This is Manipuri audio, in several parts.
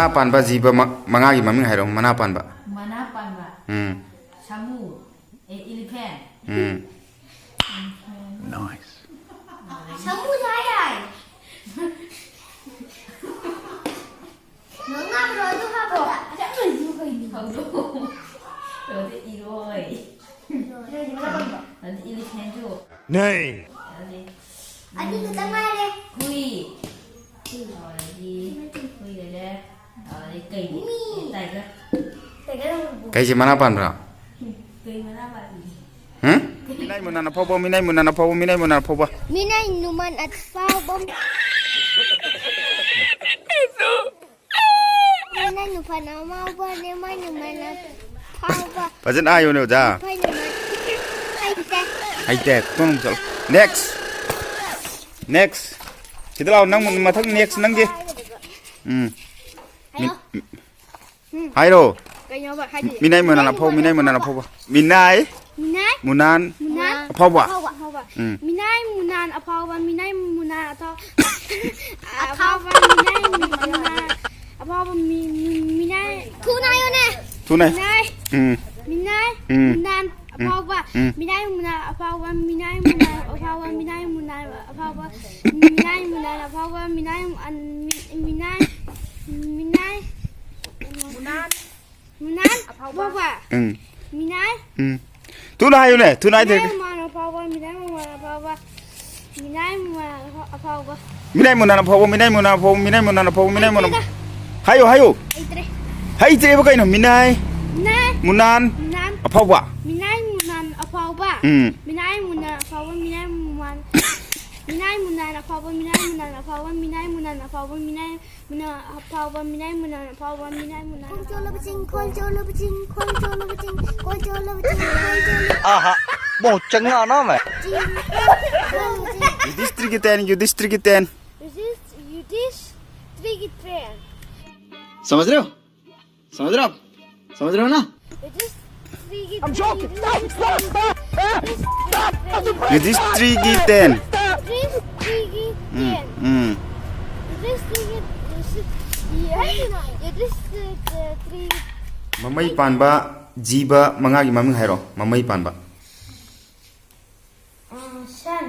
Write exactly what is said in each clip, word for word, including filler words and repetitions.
ꯃꯅꯥ ꯄꯥꯟꯕ ꯖꯤꯕ ꯃ-, ꯃꯉꯥꯒꯤ ꯃꯃꯤꯡ ꯍꯥꯏꯔꯛꯑꯣ, ꯃꯅꯥ ꯄꯥꯟꯕ꯫ ꯃꯅꯥ ꯄꯥꯟꯕ꯫ ꯎꯝ꯫ ꯁꯥꯃꯨ꯫ ꯑꯦ, elephant꯫ ꯎꯝ꯫ ꯁꯥꯃꯨꯁꯨ ꯍꯥꯏ ꯌꯥꯏ꯫ ꯅꯪ ꯉꯥꯡꯕ꯭ꯔꯣ ꯑꯗꯨ ꯍꯥꯞꯄꯒ? ꯍꯧꯗꯣꯡ꯫ ꯑꯗꯨꯗꯤ ꯏꯔꯣꯏ꯫ ꯑꯗꯨꯗꯤ elephantꯁꯨ꯫ ꯅꯩ꯫ ꯑꯗꯨꯗꯤ ꯑꯅꯤ ꯈꯛꯇ ꯉꯥꯏꯔꯦ꯫ ꯍꯨꯏ꯫ ꯑꯗꯒꯤ ꯍꯨꯏ ꯂꯩꯔꯦ꯫ ꯑꯗꯩ ꯀꯩꯅꯣ? ꯃꯤ꯫ Tiger꯫ Tiger ꯑꯃꯨꯕ꯫ ꯀꯩꯁꯦ ꯃꯅꯥ ꯄꯥꯟꯕ꯭ꯔꯥ? ꯀꯩ ꯃꯅꯥ ꯄꯥꯟꯕꯤ? ꯍꯨꯝ? ꯃꯤꯅꯥꯏ ꯃꯨꯅꯥꯟ ꯑꯐꯥꯎꯕ, ꯃꯤꯅꯥꯏ ꯃꯨꯅꯥꯟ ꯑꯐꯥꯎꯕ, ꯃꯤꯅꯥꯏ ꯃꯨꯅꯥꯟ ꯑꯐꯥꯎꯕ꯫ ꯃꯤꯅꯥꯏ ꯅꯨꯃꯥꯟ ꯑꯐꯥꯎꯕ꯫ ꯃꯤꯅꯥꯏ ꯅꯨꯄꯥꯅ ꯑꯃꯥꯎꯕ, ꯃꯤꯅꯥꯏ ꯅꯨꯃꯥꯟ ꯑꯐꯥꯎꯕ꯫ ꯐꯖꯅ ꯍꯥꯏꯌꯨꯅꯦ, ꯑꯣꯖꯥ꯫ ꯃꯤꯅꯥꯏ ꯅꯨꯃꯥꯟ ꯍꯩꯇꯦ꯫ ꯍꯩꯇꯦ, ꯇꯨꯝ ꯆꯠꯂꯣ꯫ Next꯫ Next꯫ ꯁꯤꯗ ꯂꯥꯛꯑꯣ, ꯅꯪ ꯃꯊꯪ next ꯅꯪꯒꯤ꯫ ꯎꯝ꯫ ꯃꯤ-, ꯍꯥꯏꯌꯣ꯫ ꯎꯝ꯫ ꯍꯥꯏꯔꯣ꯫ ꯀꯩꯅꯣꯕ ꯍꯥꯏꯗꯤ? ꯃꯤꯅꯥꯏ ꯃꯨꯅꯥꯟ ꯑꯐꯥꯎꯕ, ꯃꯤꯅꯥꯏ ꯃꯨꯅꯥꯟ ꯑꯐꯥꯎꯕ꯫ ꯃꯤꯅꯥꯏ ꯃꯤꯅꯥꯏ ꯃꯨꯅꯥꯟ ꯃꯨꯅꯥꯟ ꯑꯐꯥꯎꯕ꯫ ꯑꯐꯥꯎꯕ꯫ ꯎꯝ꯫ ꯃꯤꯅꯥꯏ ꯃꯨꯅꯥꯟ ꯑꯐꯥꯎꯕ, ꯃꯤꯅꯥꯏ ꯃꯨꯅꯥꯟ ꯑꯐꯥꯎ-, ꯑꯐꯥꯎꯕ, ꯃꯤꯅꯥꯏ ꯃꯨꯅꯥꯟ ꯑꯐꯥꯎꯕ, ꯃꯤ-, ꯃꯤ-, ꯃꯤꯅꯥꯏ ꯊꯨꯅ ꯍꯥꯏꯌꯣꯅꯦ꯫ ꯊꯨꯅ꯫ ꯃꯤꯅꯥꯏ ꯎꯝ꯫ ꯃꯤꯅꯥꯏ ꯎꯝ꯫ ꯃꯨꯅꯥꯟ ꯎꯝ꯫ ꯑꯐꯥꯎꯕ꯫ ꯎꯝ꯫ ꯃꯤꯅꯥꯏ ꯃꯨꯅꯥꯟ ꯑꯐꯥꯎꯕ, ꯃꯤꯅꯥꯏ ꯃꯨꯅꯥꯟ ꯑꯐꯥꯎꯕ, ꯃꯤꯅꯥꯏ ꯃꯨꯅꯥꯟ ꯑꯐꯥꯎꯕ, ꯃꯤꯅꯥꯏ ꯃꯨꯅꯥꯟ ꯑꯐꯥꯎꯕ, ꯃꯤꯅꯥꯏ ꯃꯨ-, ꯑꯟ-, ꯃꯤ-, ꯃꯤꯅꯥꯏ, ꯃꯤꯅꯥꯏ ꯃꯨꯅꯥꯟ꯫ ꯃꯨꯅꯥꯟ ꯑꯐꯥꯎꯕ꯫ ꯑꯐꯥꯎꯕ꯫ ꯎꯝ꯫ ꯃꯤꯅꯥꯏ꯫ ꯎꯝ꯫ ꯊꯨꯅ ꯍꯥꯏꯌꯨꯅꯦ, ꯊꯨꯅ ꯍꯥꯏꯗ꯭ꯔꯗꯤ꯫ ꯃꯤꯅꯥꯏ ꯃꯨꯅꯥꯟ ꯑꯐꯥꯎꯕ, ꯃꯤꯅꯥꯏ ꯃꯨꯅꯥꯟ ꯑꯐꯥꯎꯕ, ꯃꯤꯅꯥꯏ ꯃꯨꯅꯥꯟ ꯑꯐꯥꯎꯕ꯫ ꯃꯤꯅꯥꯏ ꯃꯨꯅꯥꯟ ꯑꯐꯥꯎꯕ, ꯃꯤꯅꯥꯏ ꯃꯨꯅꯥꯟ ꯑꯐꯥꯎꯕ, ꯃꯤꯅꯥꯏ ꯃꯨꯅꯥꯟ ꯑꯐꯥꯎꯕ, ꯃꯤꯅꯥꯏ ꯃꯨꯅꯥꯟ꯫ ꯍꯩꯇ꯭ꯔꯦꯗ꯫ ꯍꯥꯏꯌꯨ, ꯍꯥꯏꯌꯨ꯫ ꯍꯩꯇ꯭ꯔꯦ꯫ ꯍꯩꯇ꯭ꯔꯦꯕ ꯀꯩꯅꯣ? ꯃꯤꯅꯥꯏ꯫ ꯃꯤꯅꯥꯏ꯫ ꯃꯨꯅꯥꯟ꯫ ꯃꯨꯅꯥꯟ꯫ ꯑꯐꯥꯎꯕ꯫ ꯃꯤꯅꯥꯏ ꯃꯨꯅꯥꯟ ꯑꯐꯥꯎꯕ꯫ ꯎꯝ꯫ ꯃꯤꯅꯥꯏ ꯃꯨꯅꯥꯟ ꯑꯐꯥꯎꯕ, ꯃꯤꯅꯥꯏ ꯃꯨꯅꯥꯟ꯫ ꯃꯤꯅꯥꯏ ꯃꯨꯅꯥꯟ ꯑꯐꯥꯎꯕ, ꯃꯤꯅꯥꯏ ꯃꯨꯅꯥꯟ ꯑꯐꯥꯎꯕ, ꯃꯤꯅꯥꯏ ꯃꯨꯅꯥꯟ ꯑꯐꯥꯎꯕ, ꯃꯤꯅꯥꯏ ꯃꯨꯅꯥꯟ ꯑꯐꯥꯎꯕ, ꯃꯤꯅꯥꯏ ꯃꯨꯅꯥꯟ ꯑꯐꯥꯎꯕ, ꯃꯤꯅꯥꯏ ꯃꯨꯅꯥꯟ ꯈꯣꯡ ꯆꯣꯠꯂꯕ ꯆꯤꯡ, ꯈꯣꯡ ꯆꯣꯠꯂꯕ ꯆꯤꯡ, ꯈꯣꯡ ꯆꯣꯠꯂꯕ ꯆꯤꯡ, ꯈꯣꯡ ꯆꯣꯠꯂꯕ ꯆꯤꯡ, ꯈꯣꯡ ꯆꯣꯠꯂꯕ ꯑꯍꯥ, ꯃꯣ ꯆꯪꯉꯛꯑꯅꯣꯃꯦ꯫ ꯆꯤꯡ, ꯈꯣꯡ ꯆꯣꯠꯂꯕ ꯆꯤꯡ꯫ ꯌꯨꯙꯤꯁꯇ꯭ꯔꯤꯒꯤ ꯇꯦꯟ, ꯌꯨꯙꯤꯁꯇ꯭ꯔꯤꯒꯤ ꯇꯦꯟ꯫ ꯌꯨꯙꯤꯁ-, ꯌꯨꯙꯤꯁꯇ꯭ꯔꯤꯒꯤ ꯇꯦꯟ꯫ समझ रहे हो? समझ रहे हो आप? समझ रहे हो ना? ꯌꯨꯙꯤꯁꯇ꯭ꯔꯤꯒꯤ ꯇꯦꯟ, ꯌꯨꯙꯤꯁꯇ꯭ꯔꯤꯒꯤ ꯇꯦꯟ꯫ ꯌꯨꯙꯤꯁꯇ꯭ꯔꯤꯒꯤ ꯎꯝ, ꯇꯦꯟ꯫ ꯎꯝ꯫ ꯌꯨꯙꯤꯁꯇ꯭ꯔꯤꯒꯤ ꯇꯦꯟ꯫ ꯌꯨꯙꯤꯁꯇ꯭ꯔꯤꯒꯤ ten. It is, uh, three. ꯃꯃꯩ ꯄꯥꯟꯕ ꯖꯤꯕ ꯃꯉꯥꯒꯤ ꯃꯃꯤꯡ ꯍꯥꯏꯔꯣ꯫ ꯃꯃꯩ ꯄꯥꯟꯕ꯫ ꯑꯥ, ꯁꯟ꯫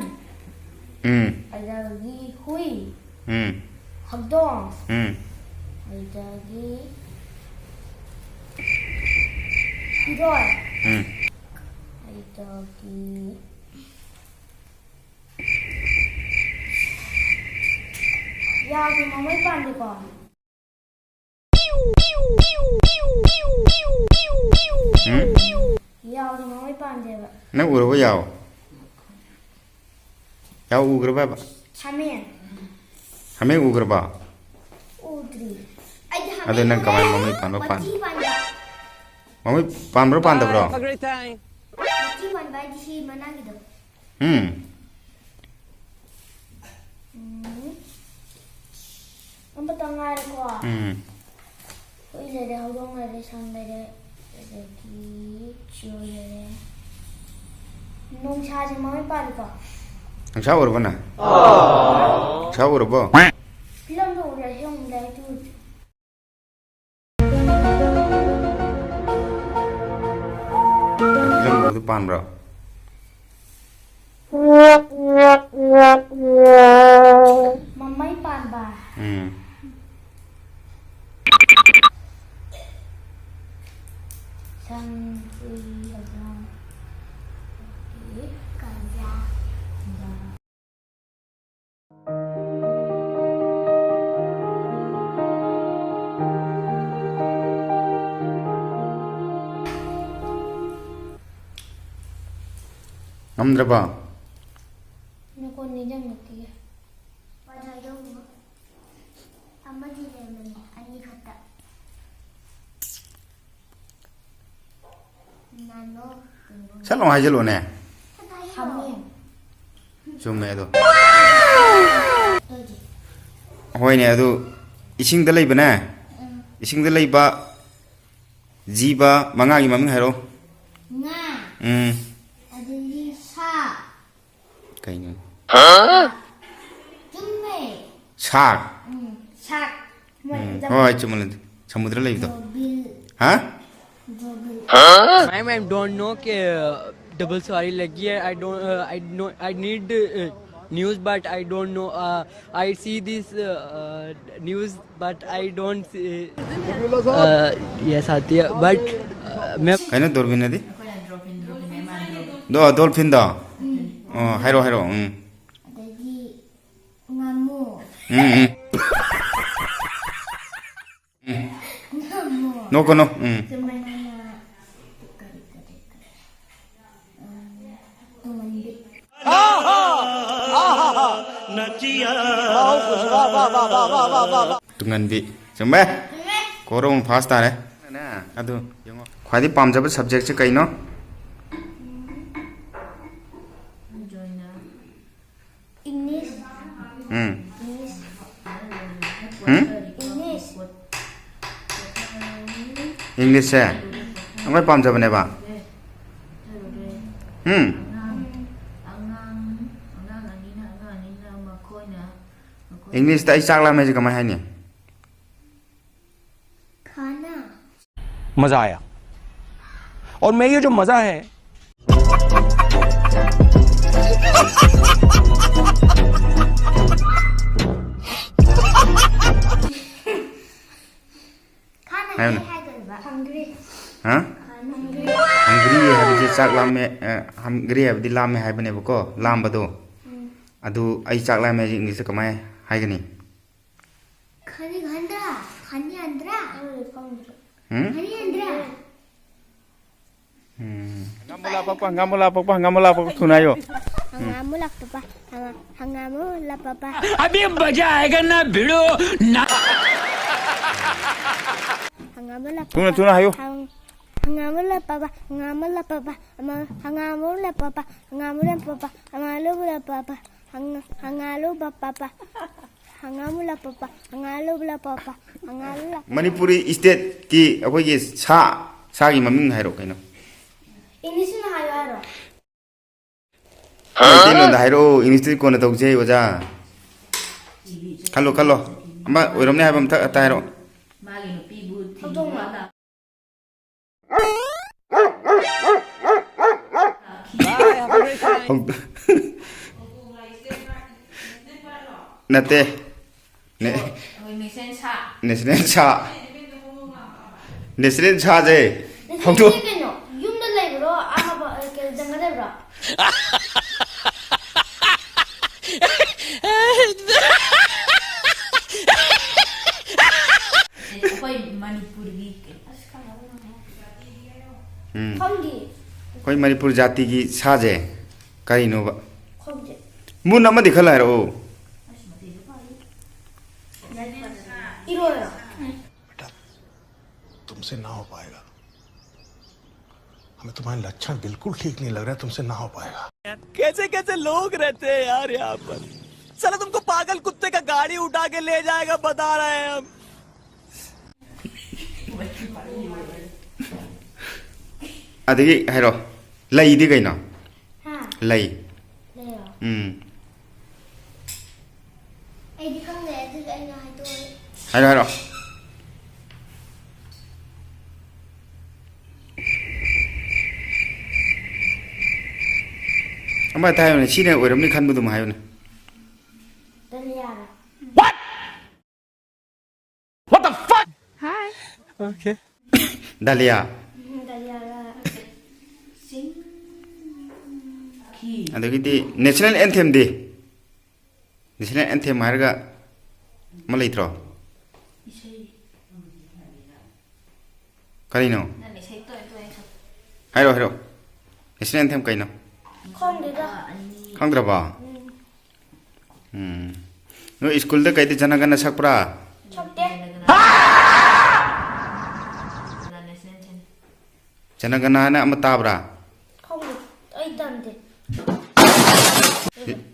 ꯎꯝ꯫ ꯑꯗꯒꯤ ꯍꯨꯏ꯫ ꯎꯝ꯫ ꯍꯧꯗꯣꯡ꯫ ꯎꯝ꯫ ꯑꯗꯒꯤ ꯏꯔꯣꯏ꯫ ꯎꯝ꯫ ꯑꯗꯒꯤ ꯌꯥꯒꯤ ꯃꯃꯩ ꯄꯥꯟꯗꯦꯀꯣ꯫ ꯎꯝ? ꯌꯥꯎꯗꯣ ꯃꯃꯩ ꯄꯥꯟꯗꯦꯕ꯫ ꯅꯪ ꯎꯔꯕꯣ ꯌꯥꯎ? ꯌꯥꯎ ꯎꯈ꯭ꯔꯕ ꯍꯥꯏꯕ? ꯍꯥꯃꯦꯡ꯫ ꯍꯥꯃꯦꯡ ꯎꯈ꯭ꯔꯕ? ꯎꯗ꯭ꯔꯤ꯫ ꯑꯩꯗꯤ ꯑꯗꯨ ꯍꯥꯃꯦꯡ ꯅꯪ ꯎꯔꯦ꯫ ꯀꯃꯥꯏꯅ ꯃꯃꯩ ꯄꯥꯟꯕ ꯄꯥꯟ-, ꯃꯊꯤ ꯄꯥꯟꯕ꯫ ꯃꯃꯩ ꯄꯥꯟꯕ꯭ꯔꯣ ꯄꯥꯟꯗꯕ꯭ꯔꯣ? Have a great time. ꯃꯊꯤ ꯄꯥꯟꯕ ꯍꯥꯏꯗꯤ ꯁꯤ ꯃꯅꯥꯒꯤꯗꯣ꯫ ꯎꯝ꯫ ꯎꯝ꯫ ꯑꯃꯇ ꯉꯥꯏꯔꯦꯀꯣ꯫ ꯎꯝ꯫ ꯍꯨꯏ ꯂꯩꯔꯦ, ꯍꯧꯗꯣꯡ ꯂꯩꯔꯦ, ꯁꯟ ꯂꯩꯔꯦ, ꯑꯗꯒꯤ ꯆꯤꯌꯣ ꯂꯩꯔꯦ꯫ ꯅꯣꯡꯁꯥꯁꯦ ꯃꯃꯩ ꯄꯥꯜꯂꯤꯀꯣ? ꯅꯣꯡꯁꯥ ꯎꯔꯕ ꯅꯪ? ꯅꯣꯡꯁꯥ ꯎꯔꯕꯣ? ꯐꯤꯂꯝꯗ ꯎꯔꯦ, ꯑꯁꯦꯡꯕꯗ ꯑꯩꯗꯤ ꯎꯗ꯭ꯔꯤ꯫ ꯐꯤꯂꯝ ꯎꯕꯗ ꯄꯥꯟꯕ꯭ꯔꯣ? ꯃꯃꯩ ꯄꯥꯟꯕ꯫ ꯎꯝ꯫ ꯁꯟ, ꯍꯨꯏ, ꯍꯧꯗꯣꯡ, ꯀꯥꯖꯥ꯫ ꯉꯝꯗ꯭ꯔꯕ? ꯅꯀꯣꯟ ꯅꯤꯡꯁꯤꯡꯉꯛꯇꯤꯌꯦ꯫ ꯄꯥꯖꯥꯏꯗꯧꯕ ꯑꯃꯗꯤ ꯂꯩꯔꯝꯕꯅꯦ, ꯑꯅꯤ ꯈꯛꯇ꯫ ꯅꯥꯅꯣ꯫ ꯁꯠ ꯂꯥꯎ ꯍꯥꯏꯖꯜꯂꯣꯅꯦ꯫ ꯍꯥꯃꯦꯡ꯫ ꯆꯨꯝꯃꯦ ꯑꯗꯣ꯫ ꯑꯗꯨꯗꯤ꯫ ꯍꯣꯏꯅꯦ, ꯑꯗꯨ ꯏꯁꯤꯡꯗ ꯂꯩꯕꯅꯦ꯫ ꯎꯝ꯫ ꯏꯁꯤꯡꯗ ꯂꯩꯕ ꯖꯤꯕ ꯃꯉꯥꯒꯤ ꯃꯃꯤꯡ ꯍꯥꯏꯔꯛꯑꯣ꯫ ꯉꯥ꯫ ꯎꯝ꯫ ꯑꯗꯒꯤ ꯁꯥ꯫ ꯀꯩꯅꯣ? ꯆꯨꯝꯃꯦ꯫ ꯁꯥꯛ꯫ ꯎꯝ, ꯁꯥꯛ꯫ ꯃꯣꯏ ꯎꯝ, ꯑꯦꯛꯖꯥꯝ ꯍꯣꯏ, ꯆꯨꯝꯃꯜꯂꯦ꯫ ꯁꯃꯨꯗ꯭ꯔ ꯂꯩꯕꯗꯣ꯫ ꯍꯥ? Ma'am, I don't know कि double सवारी लगी है. I don't, uh, I know, I need uh, news, but I don't know. Uh, I see this uh, uh, news, but I don't see. Uh, yes, आती है, but uh, मैं ꯀꯩꯅꯣ ꯗꯣꯔꯕꯤꯟ ꯑꯗꯤ? ꯗꯣ ꯗꯣꯜꯐꯤꯟꯗꯣ? ꯑꯣ, ꯍꯥꯏꯔꯣ, ꯍꯥꯏꯔꯣ. ꯎꯝ. ꯑꯗꯒꯤ ꯉꯥꯃꯨ. ꯎꯝ, ꯎꯝ. ꯎꯝ. ꯉꯥꯃꯨ. ꯅꯣꯛꯀꯅꯣ. ꯎꯝ. ꯁꯨꯃꯥꯏꯅ ꯀꯔꯤ, ꯀꯔꯤ, ꯀꯔꯤ? ꯎꯝ, ꯇꯨꯡꯍꯟꯕꯤ. ꯇꯨꯡꯍꯟꯕꯤ. ꯆꯨꯝꯃꯦ? ꯆꯨꯝꯃꯦ. ꯀꯣꯔꯣꯡ ꯐꯥꯁ ꯇꯥꯔꯦ. ꯑꯗꯨ ꯌꯦꯡꯉꯣ. ꯈ꯭ꯋꯥꯏꯗꯒꯤ ꯄꯥꯝꯖꯕ ꯁꯕꯖꯦꯛꯁꯦ ꯀꯩꯅꯣ? ꯏꯪꯂꯤꯁ. ꯎꯝ. ꯏꯪꯂꯤꯁ. ꯎꯝ? ꯏꯪꯂꯤꯁ. ꯏꯪꯂꯤꯁꯁꯦ ꯈ꯭ꯋꯥꯏ ꯄꯥꯝꯖꯕꯅꯦꯕ? ꯎꯝ? ꯏꯪꯂꯤꯁꯇ "ꯑꯩ ꯆꯥꯛ ꯂꯥꯝꯃꯦ" ꯍꯥꯏꯁꯦ ꯀꯃꯥꯏ ꯍꯥꯏꯅꯤ? ꯈꯥꯅꯥ. मजा आया। और मैं ये जो मजा है। ꯈꯥꯅꯥ ꯍꯥꯏꯌꯨꯅꯦ꯫ ꯀꯩ ꯍꯥꯏꯗꯣꯏꯕ? ꯍꯪꯒ꯭ꯔꯤ꯫ ꯍꯥ? ꯈꯥꯅꯥ ꯍꯪꯒ꯭ꯔꯤ꯫ ꯍꯪꯒ꯭ꯔꯤ ꯍꯥꯏꯕꯁꯦ ꯆꯥꯛ ꯂꯥꯝꯃꯦ, ꯑ, ꯍꯪꯒ꯭ꯔꯤ ꯍꯥꯏꯕꯗꯤ ꯂꯥꯝꯃꯦ ꯍꯥꯏꯕꯅꯦꯕꯀꯣ, ꯂꯥꯝꯕꯗꯣ꯫ ꯎꯝ꯫ ꯑꯗꯨ "ꯑꯩ ꯆꯥꯛ ꯂꯥꯝꯃꯦ" ꯍꯥꯏꯁꯦ ꯏꯪꯂꯤꯁꯇ ꯀꯃꯥꯏ ꯍꯥꯏꯒꯅꯤ? ꯈꯥꯅꯤ ꯈꯟꯗ꯭ꯔꯥ? ꯈꯥꯅꯤ ꯍꯟꯗ꯭ꯔꯥ? ꯎꯝ? ꯈꯥꯅꯤ ꯍꯟꯗ꯭ꯔꯥ? ꯎꯝ꯫ ꯍꯪꯒꯥꯝ ꯃꯨꯜꯂꯛꯄ, ꯍꯪꯒꯥꯝ ꯃꯨꯜꯂꯛꯄ, ꯍꯪꯒꯥꯝ ꯃꯨꯜꯂꯛꯄ, ꯊꯨꯅ ꯍꯥꯏꯌꯣ꯫ ꯎꯝ꯫ ꯍꯪꯒꯥꯝ ꯃꯨꯜꯂꯛꯄ, ꯍꯪꯒꯥꯝ, ꯍꯪꯒꯥꯝ ꯃꯨꯜꯂꯛꯄ꯫ अभी मजा आएगा ना भिड़ो ना। ꯍꯪꯒꯥꯝ ꯃꯨꯜꯂꯛꯄ꯫ ꯊꯨꯅ, ꯊꯨꯅ ꯍꯥꯏꯌꯨ꯫ ꯍꯪ-, ꯍꯪꯒꯥꯝ ꯃꯨꯜꯂꯛꯄ, ꯍꯪꯒꯥꯝ ꯃꯨꯜꯂꯛꯄ, ꯑꯃ, ꯍꯪꯒꯥꯝ ꯃꯨꯜꯂꯛꯄ, ꯍꯪꯒꯥꯝ ꯃꯨꯜꯂꯛꯄ, ꯑꯃ ꯂꯨꯕ ꯂꯛꯄ, ꯍꯪ-, ꯍꯪꯒꯥꯝ ꯂꯨꯕ ꯄꯥꯄ꯫ ꯍꯪꯒꯥꯝ ꯃꯨꯜꯂꯛꯄ, ꯍꯪꯒꯥꯝ ꯂꯨꯕ ꯂꯛꯄ, ꯍꯪꯒꯥꯝ ꯂꯨꯕ ꯂꯛꯄ꯫ ꯃꯅꯤꯄꯨꯔꯤ ꯏꯁꯇꯦꯠꯀꯤ ꯑꯩꯈꯣꯏꯒꯤ ꯁꯥ, ꯁꯥꯒꯤ ꯃꯃꯤꯡ ꯍꯥꯏꯔꯣ ꯀꯩꯅꯣ? ꯏꯪꯂꯤꯁꯅ ꯍꯥꯏꯌꯣ ꯍꯥꯏꯔꯣ? ꯃꯩꯇꯩꯂꯣꯟꯗ ꯍꯥꯏꯔꯛꯑꯣ, ꯏꯪꯂꯤꯁꯇꯗꯤ ꯀꯣꯟꯅ ꯇꯧꯁꯦ ꯑꯣꯖꯥ꯫ ꯈꯜꯂꯣ, ꯈꯜꯂꯣ꯫ ꯑꯃ ꯑꯣꯏꯔꯝꯅꯤ ꯍꯥꯏꯕ ꯑꯝꯇ, ꯑꯝꯇ ꯍꯥꯏꯔꯛꯑꯣ꯫ ꯃꯥꯒꯤ ꯅꯨꯄꯤꯕꯨ ꯍꯧ-, ꯅꯠꯇꯦ꯫ ꯅꯦ-, ꯑꯩꯈꯣꯏ ꯃꯦꯁꯦꯟ ꯁꯥ꯫ ꯅꯦꯁꯅꯦꯜ ꯁꯥ꯫ ꯅꯦꯁꯅꯦꯜ ꯁꯥꯁꯦ ꯅꯦꯁꯅꯦꯜ ꯍꯧꯗꯣꯛ- ꯁꯥ ꯀꯩꯅꯣ? ꯌꯨꯝꯗ ꯂꯩꯕ꯭ꯔꯣ? ꯑꯥ ꯃꯄꯥ-, ꯑ, ꯀꯩꯅꯣ, ꯖꯪꯒꯜ ꯂꯩꯕ꯭ꯔꯣ? ꯑꯩꯈꯣꯏ ꯃꯅꯤꯄꯨꯔꯒꯤ ꯀꯩꯅꯣ? ꯑꯁ, ꯈꯪꯗꯕ ꯉꯥꯡꯉꯦ꯫ ꯎꯝ꯫ ꯈꯪꯗꯦ꯫ ꯑꯩꯈꯣꯏ ꯃꯅꯤꯄꯨꯔ ꯖꯥꯇꯤꯒꯤ ꯁꯥꯁꯦ ꯀꯔꯤꯅꯣꯕ? ꯈꯪꯗꯦ꯫ ꯃꯨꯟ ꯑꯃꯗꯤ ꯈꯜꯂ ꯍꯥꯏꯔꯛꯑꯣ꯫ ꯏꯔꯣꯏꯔꯣ? बेटा, तुमसे ना हो पाएगा। हमें तुम्हारे लक्षण बिल्कुल ठीक नहीं लग रहा है, तुमसे ना हो पाएगा। कैसे कैसे लोग रहते हैं यार यहाँ पर। साला तुमको पागल कुत्ते का गाड़ी उठा के ले जाएगा, बता रहे हैं हम। ꯑꯗꯒꯤ ꯍꯥꯏꯔꯣ, ꯂꯩꯗꯤ ꯀꯩꯅꯣ? ꯍꯥ? ꯂꯩ꯫ ꯂꯩꯔꯣ? ꯎꯝ꯫ ꯑꯩꯗꯤ ꯈꯪꯗꯦ, ꯑꯗꯨꯗꯤ ꯑꯩꯅ ꯍꯥꯏꯗꯣꯛꯑꯣꯏ꯫ ꯍꯥꯏꯔꯣ, ꯍꯥꯏꯔꯣ꯫ ꯑꯃ ꯍꯦꯛꯇ ꯍꯥꯏꯌꯨꯅꯦ, ꯁꯤꯅ ꯑꯣꯏꯔꯝꯅꯤ ꯈꯟꯕꯗꯨꯃ ꯍꯥꯏꯌꯨꯅꯦ꯫ ꯗꯥꯂꯤꯌꯥꯔꯣ? What? What the fuck? Hi. Okay. Dahlia. Um, ꯗꯥꯂꯤꯌꯥꯔ꯫ ꯑꯗꯒꯤꯗꯤ ꯅꯦꯁꯅꯦꯜ ꯑꯦꯟꯊꯦꯝꯗꯤ? ꯅꯦꯁꯅꯦꯜ ꯑꯦꯟꯊꯦꯝ ꯍꯥꯏꯔꯒ ꯑꯃ ꯂꯩꯇ꯭ꯔꯣ? ꯏꯁꯩ꯫ ꯀꯔꯤꯅꯣ? ꯅꯪ ꯏꯁꯩ ꯇꯣꯏ ꯇꯣꯏ ꯁꯛ- ꯍꯥꯏꯔꯣ, ꯍꯥꯏꯔꯣ꯫ ꯅꯦꯁꯅꯦꯜ ꯑꯦꯟꯊꯦꯝ ꯀꯩꯅꯣ? ꯈꯪꯗꯦꯗ꯫ ꯈꯪꯗ꯭ꯔꯕꯣ? ꯎꯝ꯫ ꯎꯝ꯫ ꯅꯣꯏ ꯁ꯭ꯀꯨꯜꯗ ꯀꯩꯗ ꯖꯅꯒꯅ ꯁꯛꯄ꯭ꯔꯥ? ꯁꯛꯇꯦ꯫ ꯖꯅꯒꯅ ꯍꯥꯏꯅ ꯑꯃ ꯇꯥꯕ꯭ꯔꯥ? ꯈꯪꯗꯦ꯫ ꯑꯩ ꯇꯝꯗꯦ꯫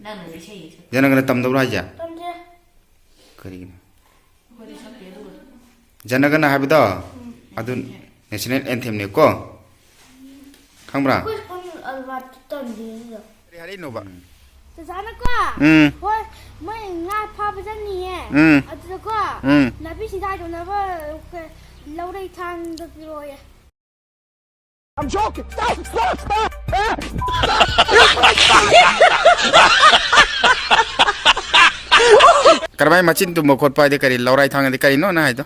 ꯅꯪꯅ ꯏꯁꯩ ꯁꯛ- ꯖꯅꯒꯅ ꯇꯝꯗꯕ꯭ꯔꯥ ꯍꯥꯏꯁꯦ? ꯇꯝꯗꯦ꯫ ꯀꯔꯤꯒꯤꯅꯣ? ꯖꯅꯒꯅ ꯍꯥꯏꯕꯗꯣ ꯑꯗꯨ ꯅꯦꯁꯅꯦꯜ ꯑꯦꯟꯊꯦꯝꯅꯦꯀꯣ꯫ ꯈꯪꯕ꯭ꯔꯥ? ꯑꯩꯈꯣꯏ ꯁ꯭ꯀꯨꯜ ꯑꯜꯕꯥꯔꯠꯇ ꯇꯝꯗꯦ ꯑꯗꯨꯗꯣ꯫ ꯀꯔꯤ ꯍꯥꯏꯔꯛꯏꯅꯣꯕ? ꯆꯆꯥꯅꯀꯣ? ꯎꯝ꯫ ꯍꯣꯏ, ꯃꯣꯏ ꯉꯥ ꯐꯥꯕ ꯆꯠꯅꯤꯌꯦ꯫ ꯎꯝ꯫ ꯑꯗꯨꯗꯀꯣ, ꯎꯝ꯫ ꯅꯥꯄꯤ ꯁꯤꯡꯗꯥꯏꯗꯅꯕ ꯂꯧꯔꯩ ꯊꯥꯡꯗ ꯄꯤꯔꯛꯑꯣꯌꯦ꯫ I'm joking. Stop! Stop! Stop! ꯀꯔꯝꯍꯥꯏꯅ ꯃꯆꯤꯟ ꯇꯨꯝꯕ ꯈꯣꯠꯄ ꯍꯥꯏꯗꯤ ꯀꯔꯤ? ꯂꯧꯔꯥꯏ ꯊꯥꯡꯉꯗꯤ ꯀꯔꯤꯅꯣ ꯅꯪ ꯍꯥꯏꯗꯣ?